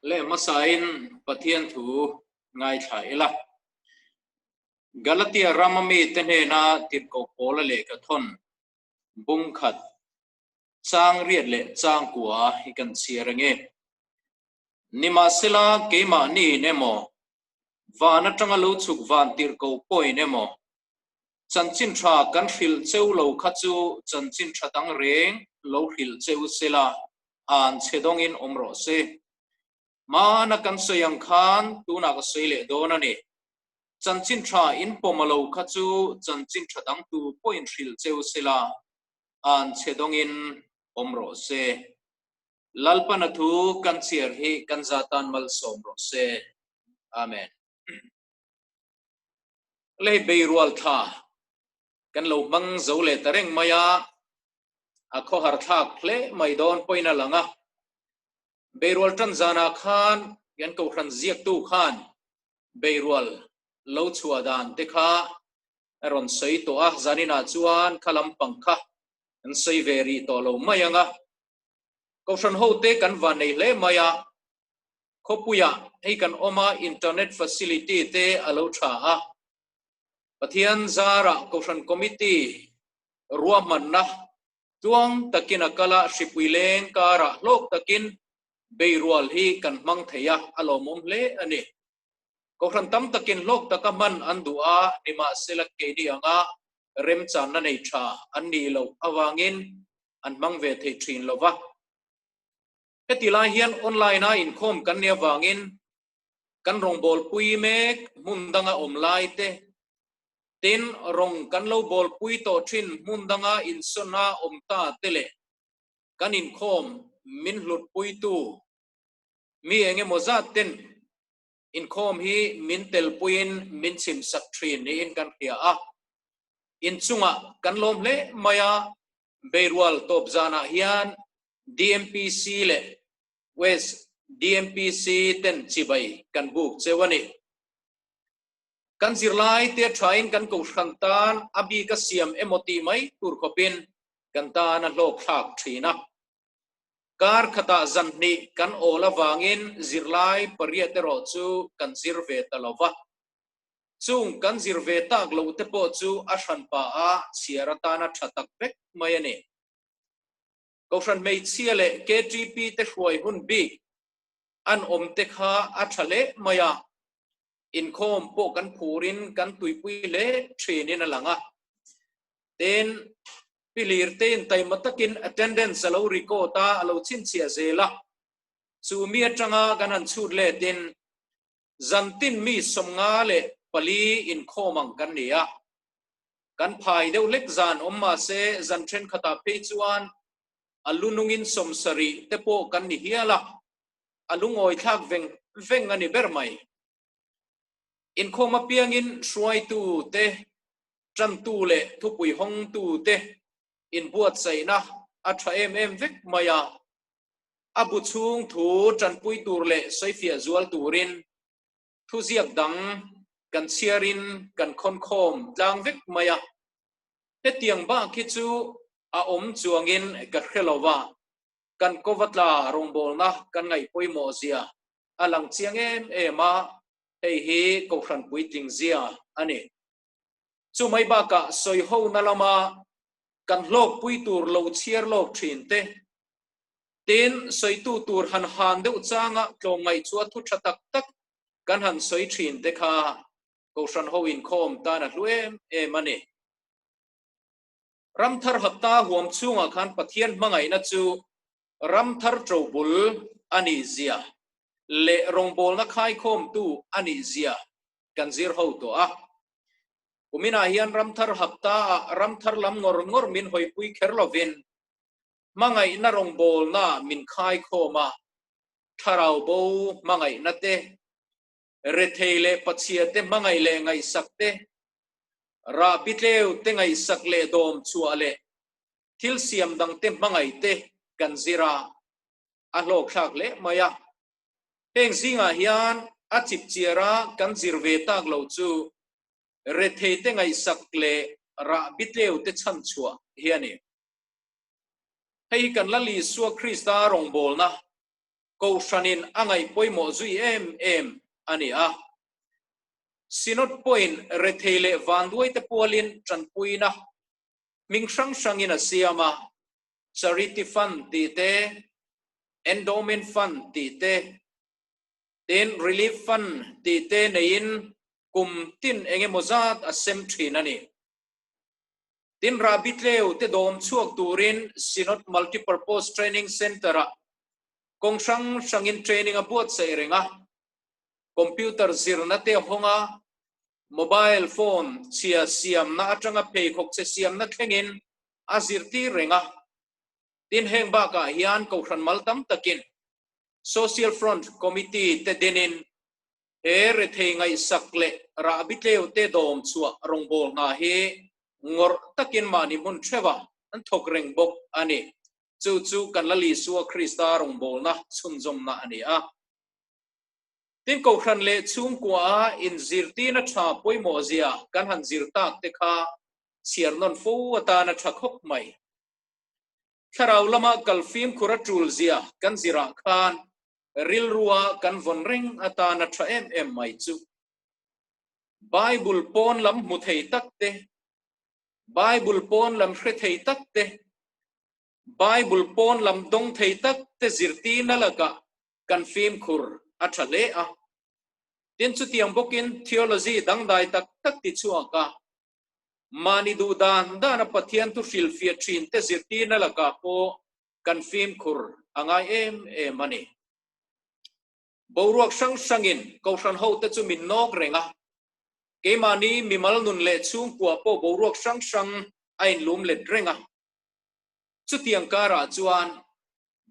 Leh hmasain Pathian thu ngaithla ila. Galatia rama mite hnena tirhkoh Paula lehkha thawn bung khat chang riat leh chang kua hi kan chhiar ange. Nimahsela keimahniin emaw, van atanga lo chhuk van tirhkoh pawhin emaw, chanchin tha kan hrilh cheu lo kha chu chanchin tha dang reng lo hrilh cheu sela an chhe dawngin awm rawh se. Hmana kan sawi ang khan tunah ka sawi leh dawn a ni. Chanchin tha in pawm a lo kha chu chanchin tha dang tu pawhin hrilh cheu sela an chhe dawngin awm rawh se. Lalpana thu kan chhiar hi kan zatan malsawm rawh se. Amen. Lei beirual thla kan lo hmang zo leh ta reng mai a, a khawhar thlak hle mai dawn pawhin a lang a. Beirual tan zanah khan kan kohhran ziaktu khan beirual lo chhuah dan te kha a rawn sawi tawh a, zaninah chuan kha lampang kha kan sawi ve rih tawh lo mai ang a. Kohhran hote kan van nei hle mai a, khawpuiah hei kan awm a, internet facility te a lo tha a, Pathian zarah Kohhran Committee ruahmanna tluang takin a kal a, hripui leng karah hlawk takin beirual hi kan hmang thei a, a lawmawm hle a ni. Kohhran tam takin hlawk taka hman an duh a, nimahsela keini anga remchanna nei tha an nih loh avangin an hmang ve thei thin lo va. Heti lai hian online-a inkhawm kan nih avangin kan rawngbawlpui mek hmun danga awm lai te, tin rawng kan lo bawlpui tawh thin hmun danga insawna awm ta te leh kan inkhawm min hlutpuitu mi eng emaw zat ten inkhawm hi min telpuiin min chhimsak thin niin kan hria a. Inchungah kan lawm hle mai a, Beirual tawp zanah hian DMPC leh West DMPC ten chibai kan buk cheu a ni. Kan zirlai te thain kan kohhran tan a bik a siam emaw tih mai tur khawpin kan tan a hlawk thlak thin a. Kar khatah zan hnih kan awl avangin zirlai pariat erawh chu kan zir ve ta lo va. Chung kan zir ve tak loh te pawh chu a hranpa a chhiar atana tha tak vek mai a ni. Kohhran hmeichhia leh KTP te hruai hun bik an awm te kha a tha hle mai a, inkhawm pawh kan phurin kan tuipui hle thinin a lang a. Tin, Pi Lirtein taima takin attendance a lo record a, a lo chhinchhiah zel a. Chu mi atanga kan han chhut letin Zantin mi 54 inkhawm ang kan ni a, kan phai deuh hlek zan awm mahse zan thenkhatah phei chuan a lu nungin 70 te pawh kan ni hial a, a lungawi thlak veng veng a ni ber mai. Inkhawm apiangin hruaitu te, tantu leh thupui hawngtu te inbuatsaihna a tha em em vek mai a, A bu chhung thu tanpui tur leh sawifiah zual turin thuziak dang kan chhiarin kan khawnkhawm tlang vek mai a. Hetiang bak hi chu a awm chuangin ka hre lo va, kan Kovatla rawngbawlna kan ngaih pawimawh zia a lang chiang em em a, hei hi Kohhran puitling zia a ni. Chu mai bakah sawihona lama kan hlawkpui tur lo chhiar lawk thin te, Tin, sawitu tur han han deuh changa tlawmngaih chu a thu tha tak tak kan han sawi thin te kha Kohhran ho inkhawm tan a hlu em em a ni. Ramthar hapta huam chhungah khan Pathian hmangaihna chu ramthar ṭobul a nih zia leh rawngbawlna khaikhawmtu a nih zia kan zir ho tawh a. Kuminah hian ramthar hapta ah ramthar lam ngawr ngawr min hawipui kher lovin Hmangaihna rawngbawlna min khaikhawm a, thlarau bo hmangaihna te, rethei leh pachhia te hmangaih leh ngaihsak te, rahbi tleu te ngaihsak leh dawm chhuah leh thil siam dang te hmangaih te kan zir a, a hlawkthlak hle mai a. Heng zingah hian a chipchiara kan zir ve tak lo chu rethei te ngaihsak leh rahbi tleu te chhanchhuah hi a ni. Hei hi kan Lal Isua Krista rawngbawlna Kohhranin a ngaih pawimawh zui em em a ni a. Synod pawhin rethei leh vanduaite pualin tanpuina hming hrang hrangin a siam a, Charity Fund tih te, Endowment Fund tih te, tin Relief Fund tih te neiin kum tin eng emaw zat a sem thin a ni. Tin Rahbi tleu te dawm chhuak turin Synod Multipurpose Training Centre-ah kawng hrang hrangin training a buatsaih reng a, computer zirna te a hawng a, mobile phone chhia siamna atanga pheikhawk chhe siamna thlengin a zirtir reng a. Tin heng bakah hian Kohhran mal tam takin Social Front Committee te dinin He rethei ngaihsak leh rahbi tleu te dawm chhuah rawngbâwl hna hi ngawrh takin mahni hmun ṭheuha an thawk reng bawk a ni. Chu chu kan Lal Isua Krista rawngbâwlna chhunzawmna a ni a. Tin, Kohhran leh chhungkuaha inzirtîna ṭha pawimawhzia kan han zir tâk te kha chhiar nawn fo atân a ṭha khawp mai. Thlarau lama kal fimkhur a ṭulzia kan zirah khan Rilrua kan vawn reng atana tha em em mai chu Bible pawn lam hmu thei tak te, Bible pawn lam hre thei tak te, Bible pawn lam dawng thei tak te zirtirna lakah kan fimkhur a tha hle a. Tin, chutiang bawkin theology dangdai tak tak ti chhuak a, mahni duh dan dana Pathian thu hrilhfiah thin te zirtirna lakah pawh kan fimkhur a ngai em em a ni. Boruak hrang hrangin Kohhran hote chu min nawk reng a, keimahni mimal nun leh chhungkua pawh boruak hrang hrang a inlum let reng a. Chutiang karah chuan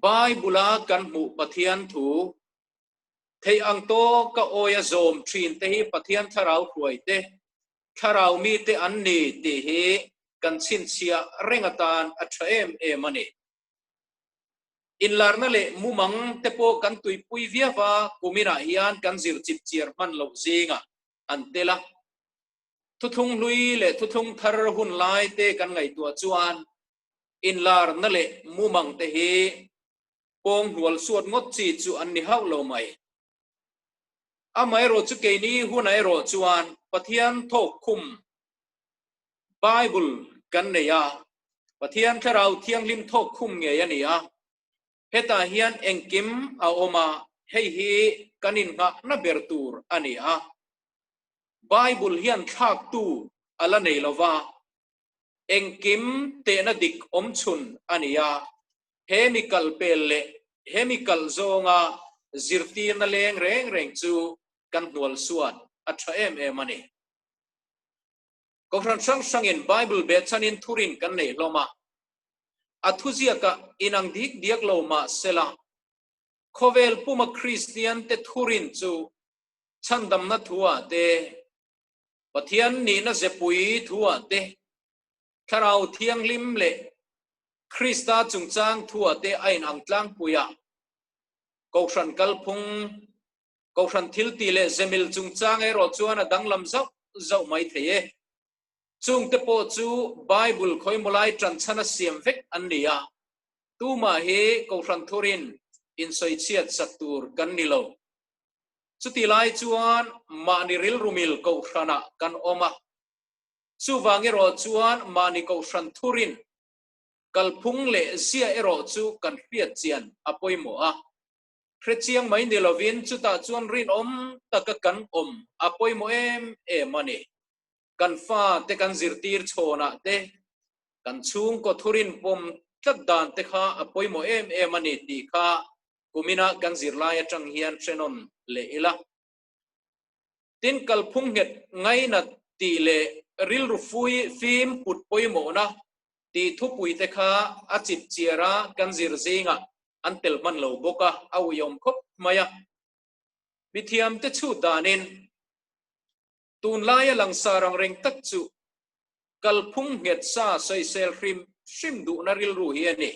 Bible-a kan hmuh Pathian thu theih ang tawka awia zawm thin te hi Pathian thlarau hruai te, thlarau mite an ni tih hi kan chhinchhiah reng atan a tha em em a ni. Inlarna leh mumang te pawh kan tuipui viau a, kuminah hian kan zir chip chiar hman loh zingah an tel a. Thuthlung hlui leh thuthlung thar hun lai te kan ngaihtuah chuan inlarna leh mumang te hi pawng hnual suat ngawt chi chu an ni hauh lo mai. Amaherawh chu keini hunah erawh chuan Pathian thawk khum Bible kan nei a, Pathian Thlarau Thianghlim thawk khum ngei a ni a. Hetah hian engkim a awm a, hei hi kan innghahna ber tur a ni a. Bible hian thlaktu a la nei lo va, engkim tehna dik awm chhun a ni a, he mi kal pel leh he mi kal zawnga zirtirna leng reng reng chu kan hnual suat a tha em em a ni. Kohhran hrang hrangin Bible behchhanin thurin kan nei hlawm a, a thuziakah inang dik diak lo mah sela, khawvel puma Kristiante thurin chu chhandamna thuah te, Pathian nihna zepui thuah te, Thlarau Thianghlim leh Krista chungchang thuah te a inang tlangpui a, Kohhran kalphung, Kohhran thiltih leh zemil chungchang erawh chuan a danglam zauh zauh mai thei e. Chungte pawh chu Bible khawimawlai ṭanchhan a siam vek an ni a, tumah hi Kohhran thurin insawichhiat sak tur kan ni lo. Chuti lai chuan mahni rilrumil Kohhranah kan awm a, chuvang erawh chuan mahni Kohhran thurin kalphung leh zia erawh chu kan hriat chian a pawimawh a. Hrechiang mai ni lovin chutah chuan rinawm taka kan awm a pawimawh em em a ni. Kan fate kan zirtir chhawnah te, kan chhungkaw thurin pawm tlat dan te kha a pawimawh em em a ni tih kha kumina kan zirlai atang hian hrenawn leh ila. Tin, kalphung nghet ngainat tih leh rilru fui fim put pawimawhna tih thupui te kha a chip chiar a kan zir zingah an tel hman lo bawk a, a uiawm khawp mai a. Mithiamte chhut danin tunlaia langsar ang reng tak chu kalphung nghet sa sawisel hrim hrim duhna rilru hi a ni,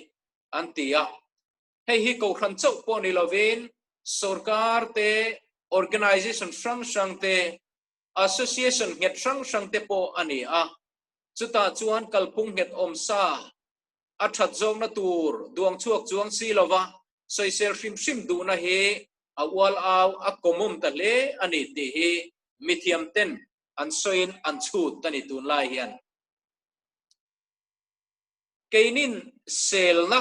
an ti a. Hei hi Kohhran chauh pawh ni lovin sorkar te, organisation hrang hrang te, association nghet hrang hrang te pawh a ni a. Chutah chuan kalphung nghet awm sa a that zawkna tur duang chhuak chuang si lova. Sawisel hrim hrim duhna hi a ual au, a common ta hle a ni tih hi mithiam ten an sawiin an chhut a ni tunlai hian. Keinin selna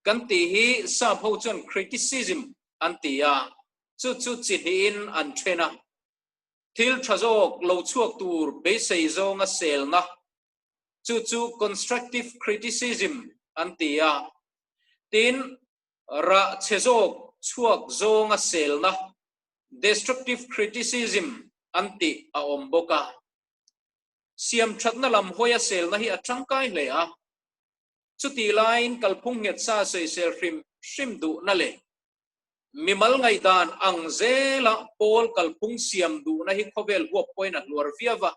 kan tih hi sap ho chuan criticism an ti a, chu chu chi hnihin an then a. Thil tha zawk lo chhuak tur beisei zawnga selna, chu chu constructive criticism an ti a. Tin, rah chhe zawk chhuak zawnga selna, destructive criticism an tih a awm bawk a. Siam thatna lam hawia selna hi a tangkai hle a, chutih laiin kalphung nghet sa sawisel hrim hrim duhna leh mimal ngaihdan ang zela pawl kalphung siam duhna hi khawvel huap pawhin a hluar viau a,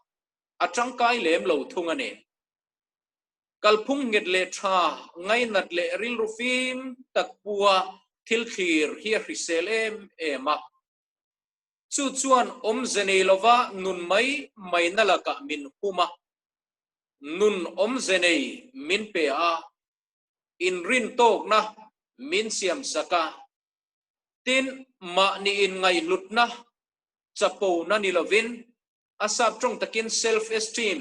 a tangkai lem lo thung a ni. Kalphung nghet leh tha, ngainat leh rilru fim tak pua thil thlir hi a hrisel em em a. Chu chuan awmze nei lova nun mai mai na lakah min hum a, nun awmze nei min pe a, inrintawkna min siamsak a, tin mahni inngaihhlutna chapona ni lovin a sap tawng takin self-esteem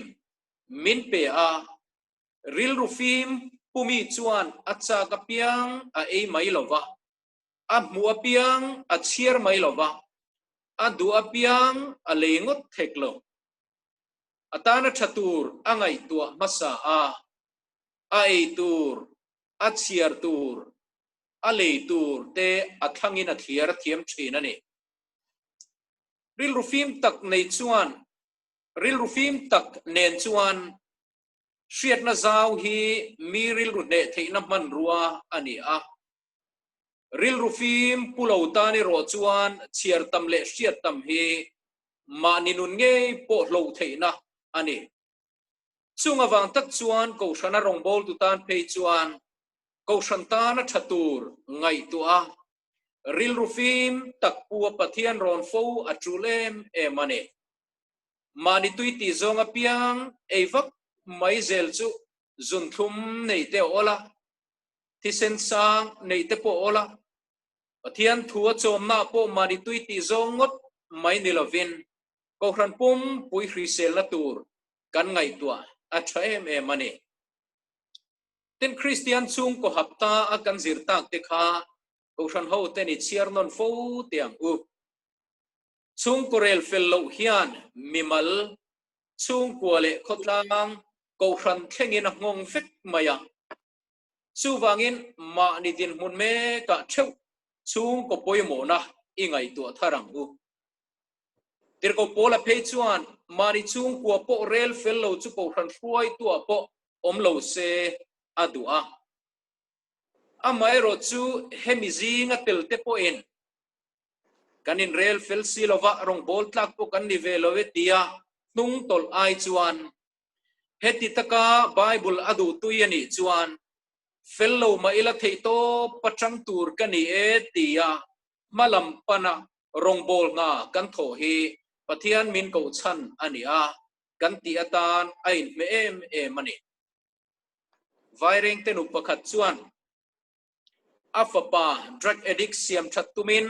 min pe a, rilru fim pumi chuan a chak apiang a ei mai lova. A hmuh apiang a chhiar mai lo va, a duh apiang a lei ngawt thek lo. A tana tha tur a ngaihtuah hmasa a, a ei tur, a chhiar tur, a lei tur te a thlangin a thliar thiam thin a ni. Rilru fim tak nei chuan, rilru fim tak nen chuan hriatna zau hi mi rilru hneh theihna hmanrua a ni a. Rilru fim pu lo tan erawh chuan chhiar tam leh hriat tam hi mahni nun ngei pawh hloh theihna a ni. Chung avang tak chuan Kohhrana rawngbawltu tan phei chuan Kohhran tana tha tur ngaihtuah a, rilru fim tak pu a Pathian rawn fo a tul em em a ni. Mahni tui tih zawng apiang ei vak mai zel chu zunthlum nei te awl a, Thisen sang neih te pawh awl a, Pathian thu a chawmna pawh mahni tui tih zawng ngawt mai ni lovin Kohhran pumpui hriselna tur kan ngaihtuah a tha em em a ni. Tin, Kristian chhungkaw hapta a kan zir tak te kha Kohhran ho ten i chhiar nawn fo teh ang u. Chhungkaw rel fel loh hian mimal, chhungkua leh khawtlang Kohhran thlengin a nghawng vek mai a. Chuvangin mahni dinhmun mekah theuh chhungkaw pawimawhna i ngaihtuah thar ang u. Tirhkoh Paula phei chuan mahni chhungkua pawh rel fel lo chu Kohhran hruaituah pawh awm lo se a duh a. Amaherawh chu hemi zinga telte pawhin kan inrel fel si lova rawngbâwl tlak pawh kan ni ve lo e tia hnung tawlh ai chuan Heti taka Bible a duhtui a nih chuan fel lo mah ila theih tawp a chang tur ka ni e tia hma lam pana rawngbâwl hna kan thawh hi Pathian min koh chhan a ni a, kan tih atan a inhmeh em em a ni. Vairengte nu pakhat chuan A fapa drug addict siam that tumin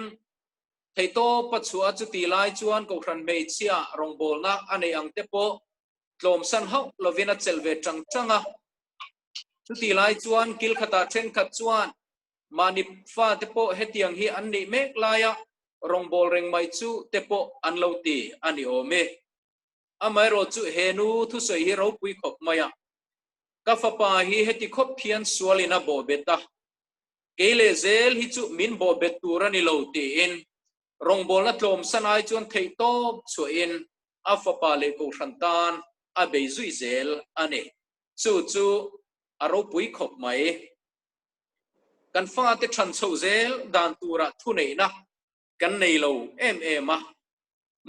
theihtawp a chhuah a, chutih lai chuan Kohhran hmeichhia rawngbawlna a neih ang te pawh tlawmsan hauh lovin a chelh ve tang tang a. Chutih lai chuan kil khatah thenkhat chuan mahni fate pawh hetiang hi an nih mek laia rawngbâwl reng mai chu te pawh an lo ti a ni awm e. Amaherawh chu he nu thusawi hi ropui khawp mai a, Ka fapa hi heti khawp hian sualin a bawhbet a, kei leh zel hi chu min bawhbet tur a ni lo tiin rawngbawlna tlawmsan ai chuan theihtawp chhuahin a fapa leh kohhran tan a bei zui zel a ni. Chu chu a ropui khawp mai. Kan fate than chhoh zel dan turah thuneihna kan nei lo em em a,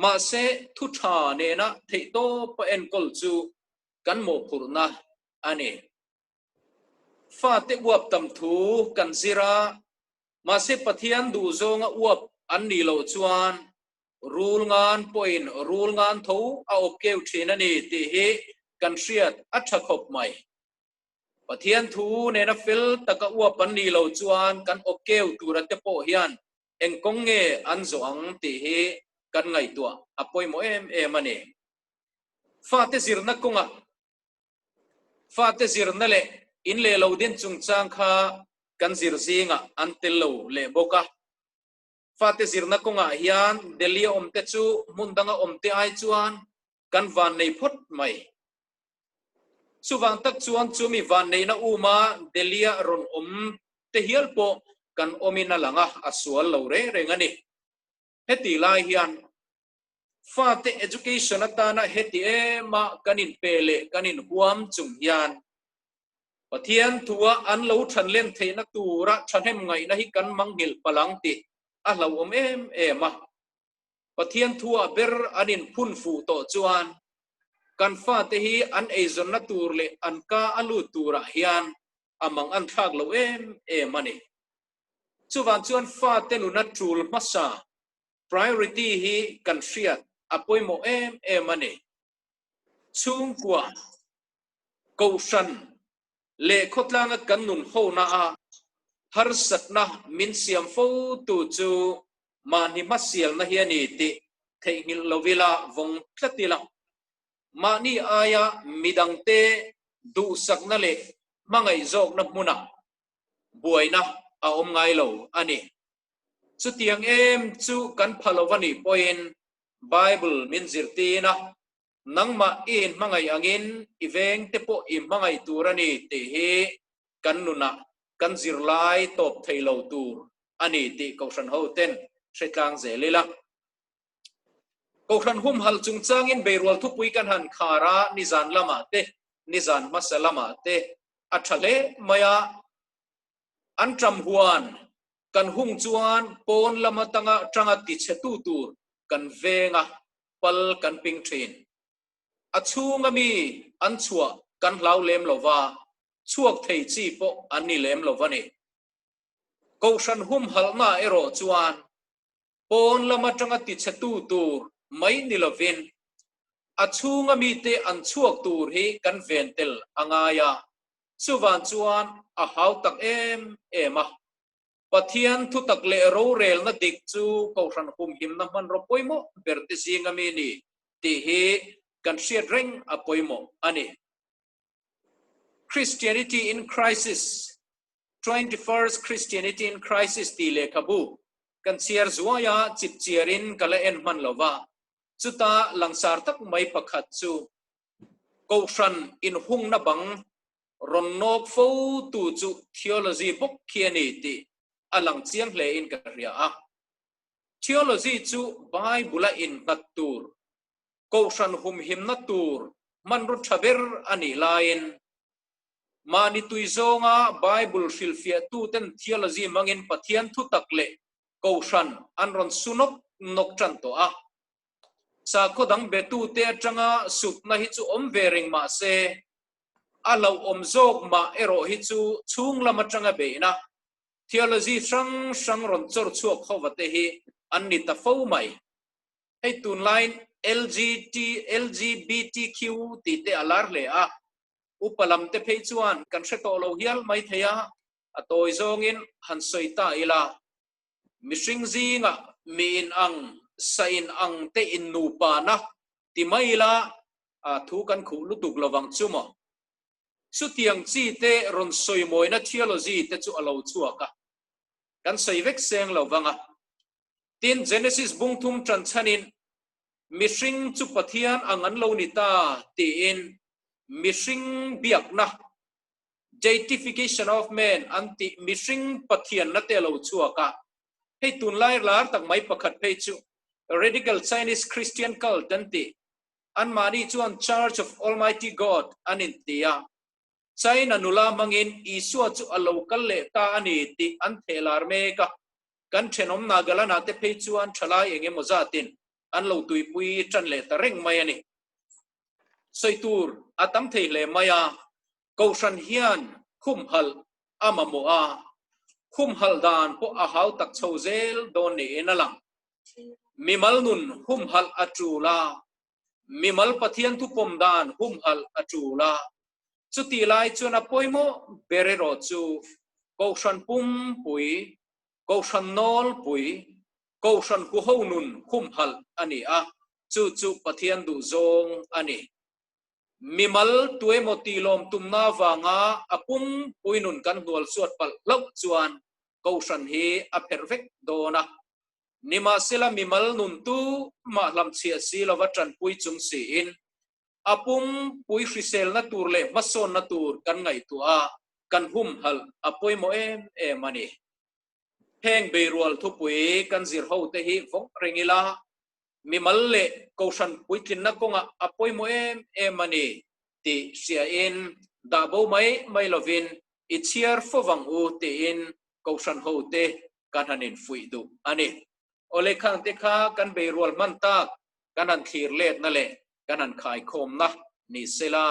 Mahse, thu tha nena theihtawpa enkawl chu kan mawhphurhna a ni. Fate uap tam thu kan zir a, mahse Pathian duhzawnga uap an nih loh chuan rul ngan pawhin rul ngan tho a awp keu thin a ni tih hi kan hriat a tha khawp mai. Pathian thu nena fel taka uap an nih loh chuan kan awkeu tura te pawh hian eng kawng nge an zawh ang tih hi kan ngaihtuah a pawimawh em em a ni. Fate zirna kawngah fate zirna leh in leh lo din chungchang kha kan zir zingah an tel lo leh bawk a. Fate zirna kawngah hian Delhi a awmte chu hmun danga awmte ai chuan kan vannei phawt mai. Chuvang tak chuan chumi vanneihna uma Delhi-a rawn awm te hial pawh kan awmin a lang a, a sual lo reng reng a ni. Heti lai hian fate education atana heti ema kan inpe leh kan inhuam chung hian Pathian thua an lo thanlen theihna tura thahnem ngaihna hi kan manghilh palh ang tih a hlauhawm em em a. Pathian thuah ber an inphun fuh tawh chuan kan fate hi an eizawnna tur leh an ka a lut turah hian a mang an thlak lo em em a ni. Chuvang chuan fate nuna tul hmasa, priority, hi kan hriat a pawimawh em em a ni. Chhungkua, Kohhran leh khawtlanga kan nun hona a harsatna min siam fo tu chu mahni hmasialna hi a ni tih theihnghilh lo ila vawng tlat ila. Mahni aia midangte duhsakna leh hmangaihzawkna hmunah buaina a awm ngai lo a ni. Chutiang em chu kan pha lo a nih pawhin Bible min zirtir a, Nangmah i inhmangaih angin i vengte pawh i hmangaih tur a ni tih hi kan nunah kan zirlai tawp thei lo tur a ni tih Kohhran hoten hre tlang zel ila. Kohhran humhalh chungchangin beirual thupui kan han khar a, nizan lamah te, nizan hmasa lamah te a tha hle mai a. An ṭam huan kan hung chuan pawn lama tanga tanga tichhetu tur kan veng a, pal kan ping thin. A chhunga mi an chhuah kan hlau lem lo va, chhuak thei chi pawh an ni lem lo va ni. Kohhran humhalhna erawh chuan pawn lam atanga tichhetu tur mai ni lovin a chhunga mite an chhuak tur hi kan ven tel a ngai a, chuvan chuan a hau tak em em a. Pathian thutak leh rorelna dik chu Kohhran humhimna hmanraw pawimawh ber te zinga mi ni tih hi kan hriat reng a pawimawh a ni. Christianity in Crisis, 21st Christianity in Crisis tih lehkhabu kan chhiar zuai a, chip chiarin ka la en hman lo va, chuta langsar tak mai pakhat chu Kohhran inhungna bang Rawn nawk fo tu chu theology bawk khi a ni tih a lang chiang hle in ka hria a. Theology chu Bible-a innghat tur, kohhran humhimna tur hmanraw tha ber a nih laiin, mahni tui zawnga Bible hrilhfiahtuten theology hmangin Pathian thutak leh kohhran an rawn su nawk nawk tan tawh a. Sakhaw dang betute atanga supna hi chu awm ve reng mah se, A hlauhawm zawk mah erawh hi chu chhung lam atanga beihna, theology hrang hrang rawn chawr chhuak hova te hi an ni ta fo mai. Hei tunlaiin LGT, LGBTQ tih te a lar hle a, upa lam te phei chuan kan hre tawh lo hial mai thei a, a tawi zawngin han sawi ta ila. Mihring zingah mi in ang, sa in ang te in nupa na ti mai ila thu kan khuh lutuk lovang chu maw? Chutiang chi te rawn sawimawina theology te chu a lo chhuak a, kan sawi vek seng lo vang a. Tin, Genesis bung thum tan chhanin mihring chu Pathian ang an lo ni ta tiin mihring biakna Deification of man an tih mihring pathianna te a lo chhuak a, hei tunlai lar tak mai pakhat phei chu Radical Chinese Christian Cult an ti. Anmahni chuan Church of Almighty God an inti a, China nula hmangin Isua chu a lo kal leh ta a ni tih an theh lar mek a, kan thenawm Nagaland ah te phei chuan thalai eng emaw zatin an lo tuipui tan leh ta reng mai a ni. Sawi tur a tam thei hle mai a, Kohhran hian humhalh a mamawh a, humhalh dan pawh a hau tak chho zel dawn niin a lang. Mimal nun humhalh a tul a, mimal Pathian thupawm dan humhalh a tul a. Chutih lai chuan a pawimawh ber erawh chu Kohhran pumpui, Kohhran nawlpui, Kohhran huho nun humhalh a ni a, chu chu Pathian duhzawng a ni. Mimal tuemaw tihlawm tumna avanga a pumpui nun kan hnual suat palh hlauh chuan Kohhran hi a pherh vek dawn a. Nimahsela mimal nun tu mah hlamchhiah si lova tanpui chung siin a pumpui hriselna tur leh hmasawnna tur kan ngaihtuah a, kan humhalh a pawimawh em em a ni. Heng beirual thupui kan zir ho te hi vawng reng ila, mimal leh kohhran puitlinna kawngah a pawimawh em em a ni tih hriain dah bo mai mai lovin i chhiar fo vang u tiin kohhran ho te kan han infuih duh a ni. Awle khang te kha kan beirual hman tak kan han thlir letna leh kan han khaikhawmna ni sela.